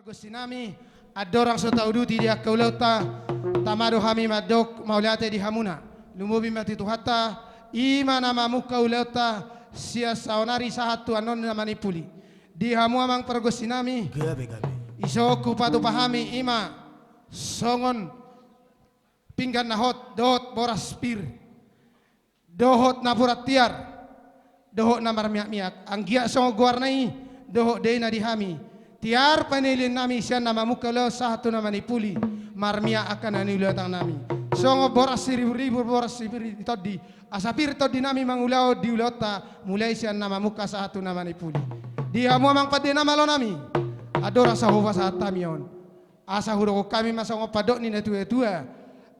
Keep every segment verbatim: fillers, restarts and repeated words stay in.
Pargonsinami, andorang so tauduti di angka ulaonta, tama do hami mandok mauliate di hamuna. Lumobi ma tu Tuhanta, i ma na mamungka ulaonta sian saonari sahat tu annon na manimpuli. Di hamu amang pargonsinami, gabe, gabe, isok hupatupa hami i ma songon pinggan na hot dohot boras pir, dohot napuran tiar, dohot na marmiak-miak. Anggiat songon goarna i dohot daina di hami, tiar panelennami sian na mamungka ulaon sahat tu na manimpuli, marmiak angka na niulaonnami. Songon boras siribur-ribur, boras sipir ni tondi, asa pir tondinami mangulahon di ulaonta, mulai sian na mamungka sahat tu na manimpuli. Di hamu amang pande na malonami, andorang so hupasahat hami on, asa hudokkon hami ma songon pandok ni natua-tua,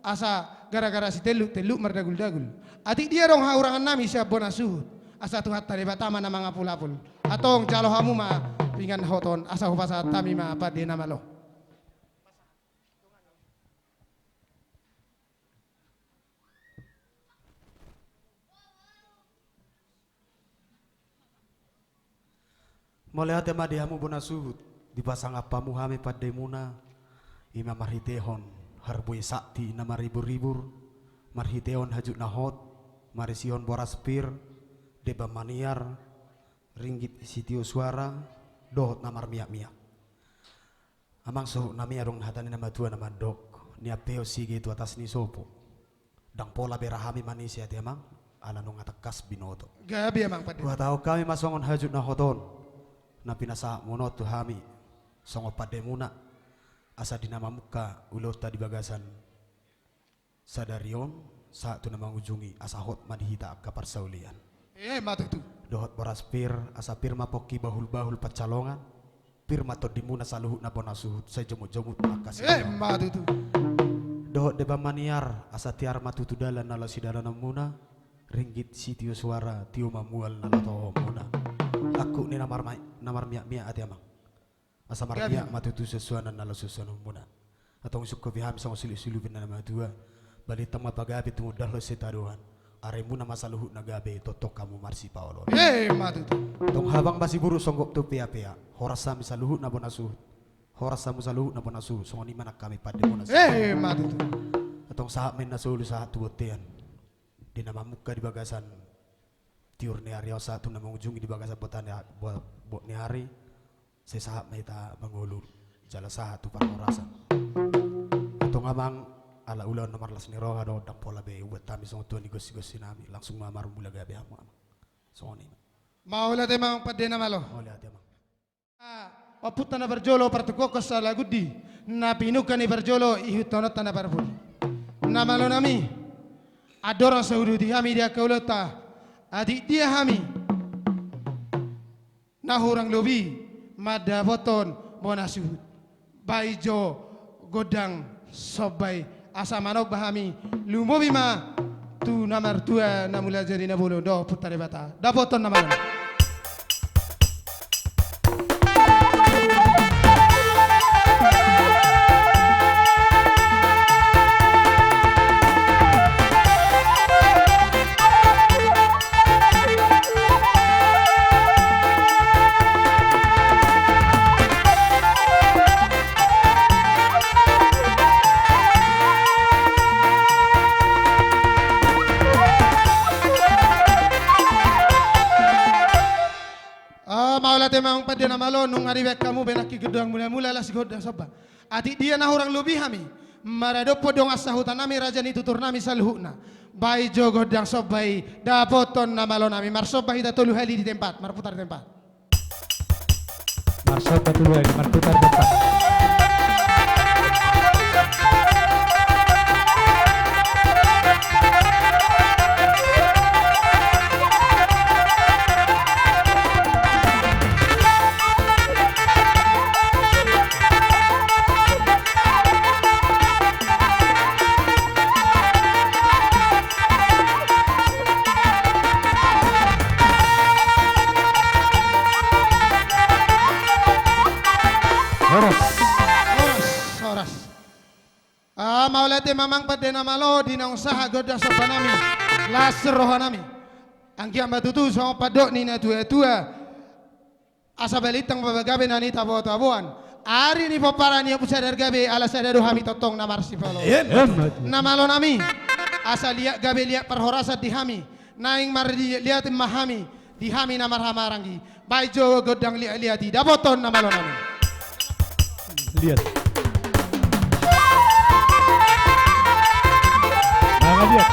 asa gara-gara sitelluk, telluk mardagul-dagul. Atik dia adong hahurangannami sian bona suhut, asa Tuhanta Debata ma na mangapul-apul. Antong jalo hamu ma pinggan na hot on, asa hupasahat hami ma pande na malo. Mauliate ma di hamu bona suhut, dipasangap hamu hami pandemuna, i ma marhitehon harbue sakti na maribur-ibur, marhitehon hajut na hot, marisihon boras pir, deba maniar, ringgit sitio suara, dohot na marmiak-miak. Amang, suhutnami, adong hata ni na matua na mandok, niampehon sige tu atas ni sopo, ndang pola be ra hami manise ate amang, ala nunga tangkas binoto. Gabe amang pande. Huhatahon hami ma songon hajut na hot on na pinasahatmuna on tu hami songon pandemuna, asa di na mamungka ulaonta di bagasan sadari on sahat tu na mangujungi, asa hot ma di hita angka parsaulian. Emma tutu. Dohot boras pir, asa pir ma pongki bahul-bahul pansalongan, pir ma tondimuna saluhutna bona suhut, sai jomut-jomut angka si. Emma tutu. Dohot deba maniar, asa tiar ma tutu dalan na laho sidalananmuna, ringgit sitio suara tio ma mual na laho tohonmuna. Angkup ni na marma-, na marmiak-miak ate amang. Asa marmiak ma tutu suansuanan na laho suansuanonmuna. Antong sungkupi hami songon silup-silup ni na matua. Balintang ma pagabe tumundalhon sitadoan. Aremuna ma saluhutna gabe, tongtong hamu marsipaoloan. Emma tutu. Antong habang ma siburuk songgop tu peapea. Horas hami saluhutna bona suhut, horas hamu saluhutna bona suhut, songon i ma nang hami pandemuna. Emma tutu. Antong sahat ma inna solu sahat tu bontean. Di na mamungka di bagasan tiur ni ari on sahat tu na mangujungi di bagasan bot ni a-, bo-, bot ni ari, sai sahat ma hita mangolu jala sahat tu parhorasan. Antong amang, ala ulaon na marlas ni roha do, ndang pola be hubuat hami songon tua ni gonsi-gonsinami, langsung ma marmula gabe hamu amang. Songon i ma. Mauliate amang pande na malo. Mauliate amang. Ompunta na parjolo, partungkohon Salagundi, na pinungka ni parjolo, ihuthononta na parpudi. Na malonami, andorang so huduti hami di angka ulaonta, atik dia hami na hurang lobi mandapothon bona suhut, baen jo gondang somba i, asa manomba hami, lumobi ma tu na martua na mula jadi na bolon dohot Ompunta Debata. Dapothon na malonami. Ah, mauliate amang pande na malo, nunga dibaen hamu be nangkin gondang mula-mula laos gondang somba. Atik dia na hurang lobi hami maradophon dongan sahutanami, raja ni tuturnami saluhutna, baen jo gondang somba i, dapothon na malonami. Marsomba hita tolu hali di tempat, marputar di tempat. Marsomba tolu hali, marputar di tempat. Horas. Horas, horas. Ah, mauliate ma amang pande na malo, di naung sahat gondang sombanami, las rohanami. Anggiat ma tutu songon pandok ni natua-tua, asa balintang ma pagabe na nitabotaboan, Ari ni pomparan i ompu sada gabe ala sada do hami tongtong na marsipolo. Emma tutu. Na malo nami. Asa liat gabe liat parhorasan di hami. Naeng marliatliat ma hami. Di hami na marhahamaranggi. Baen jo gondang liatliat i. Dapothon na malo nami. Liat. Mangaliat.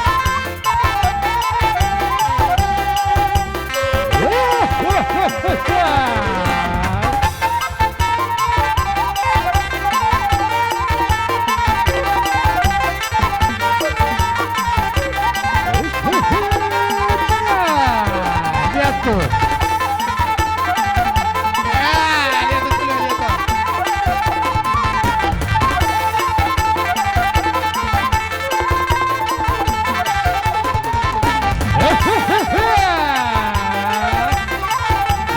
Liat tu.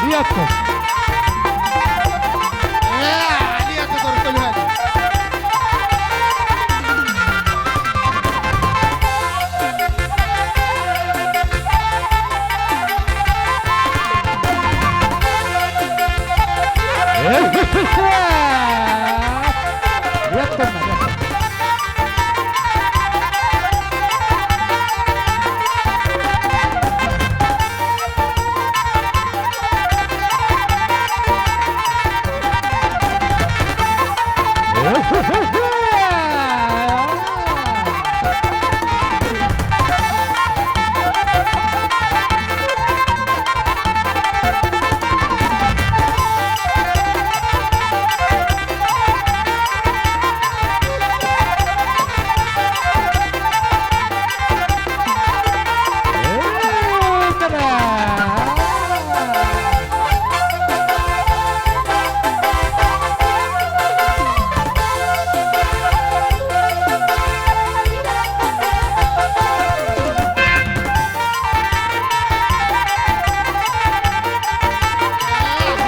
Liat tu. Liat tu, torus tolu hali.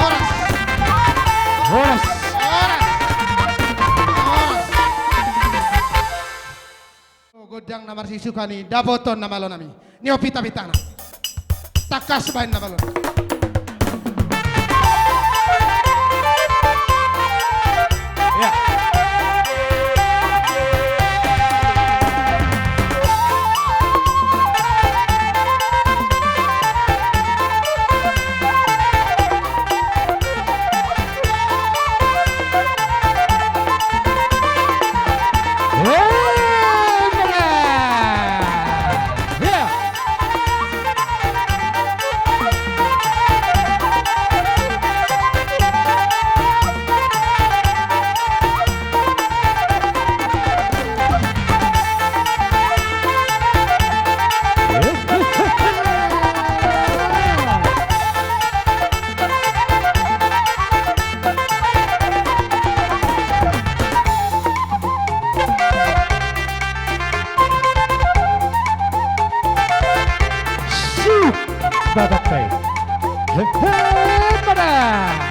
Horas. Horas. Horas. Gondang na marsisukan i, dapothon na malo nami. Nihon pitapitana. Tangkas baen na malo. Ya. Babak pe. He, he, pada.